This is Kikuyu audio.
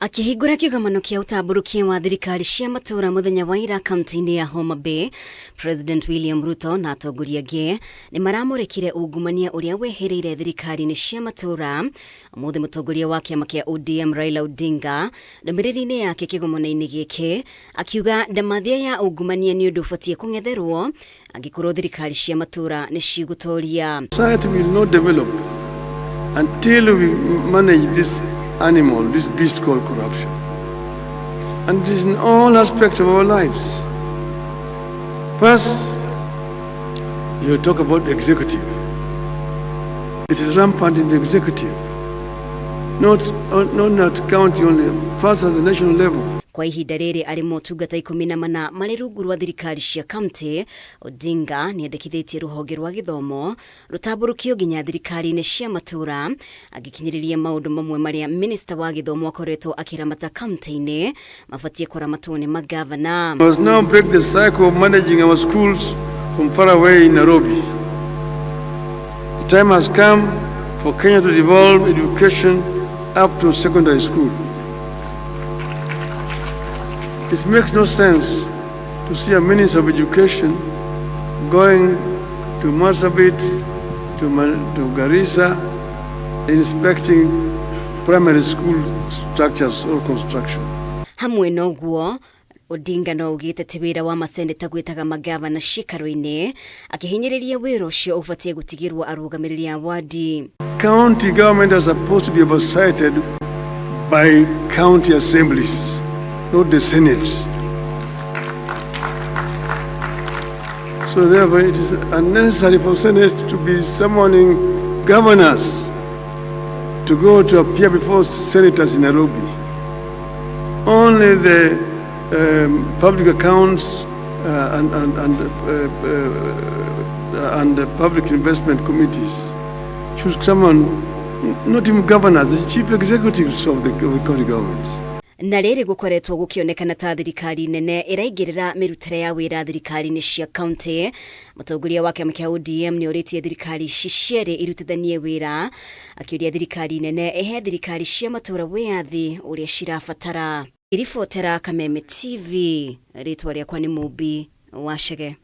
Akĩhingũra kĩgomano kĩa ũtambũrũkia wa thirikari cia matũũra mũthenya wa ira kaunti-inĩ ya Homa Bay, President William Ruto na atongoria angĩ nĩ maramũrĩkire ungumania ũrĩa wehereire thirikari-inĩ cia matũũra. Ũmũthĩ mũtongoria wa kĩama kĩa ODM Raila Odinga ndũmĩrĩri-inĩ yake kĩgomano-inĩ gĩkĩ akiuga ndamathia ya ungumania nĩ ũndũ ũbatiĩ kũng'etherwo angĩkorwo thirikari cia matũũra nĩ cigũtoria. Society will not develop until we manage this animal, this beast called corruption. And it is in all aspects of our lives. First, you talk about the executive. It is rampant in the executive, not at county only, first at the national level. Kwa ihinda rĩrĩ arĩ motungata 14 marĩ rungu rwa thirikari cia kaunti. Odinga nĩ endekithĩtie rũhonge rwa gĩthomo rũtambũrũkio nginya thirikari-inĩ cia matũũra, agĩkinyĩrĩria maũndũ mamwe marĩa minista wa gĩthomo akoretwo akĩramata kaunti-inĩ mabatiĩ kũramatwo nĩ magavana. We must now break the cycle of managing our schools from far away in Nairobi. The time has come for Kenya to devolve education up to secondary school. It makes no sense to see a minister of education going to Marsabit, to Garissa, inspecting primary school structures or construction. Hamwe noguo Odinga no augĩte ti wĩra wa maseneta gwĩtaga magavana ciikaro-inĩ, akĩhinyĩrĩria wĩra ũcio ũbatiĩ gũtigĩrwo arũgamĩrĩri a wadi. County government are supposed to be oversighted by county assemblies, not the Senate. So therefore it is unnecessary for Senate to be summoning governors to go to appear before senators in Nairobi. Only the public accounts and the public investment committees should summon, not even governors, the chief executives of the county government. Na rĩrĩ gũkoretwo gũkĩonekana ta thirikari nene ĩraingĩrĩra mĩrutĩre ya wĩra thirikari-inĩ cia kaunti, mũtongoria wa kĩama kĩa ODM nĩ orĩtie thirikari ici cierĩ irutithanie wĩra, akĩũria thirikari nene ĩhe thirikari cia matũũra wĩyathi ũrĩa cirabatara. Ribotera Kameme TV, rĩtwa rĩakwa nĩ Mũmbi wa Chege.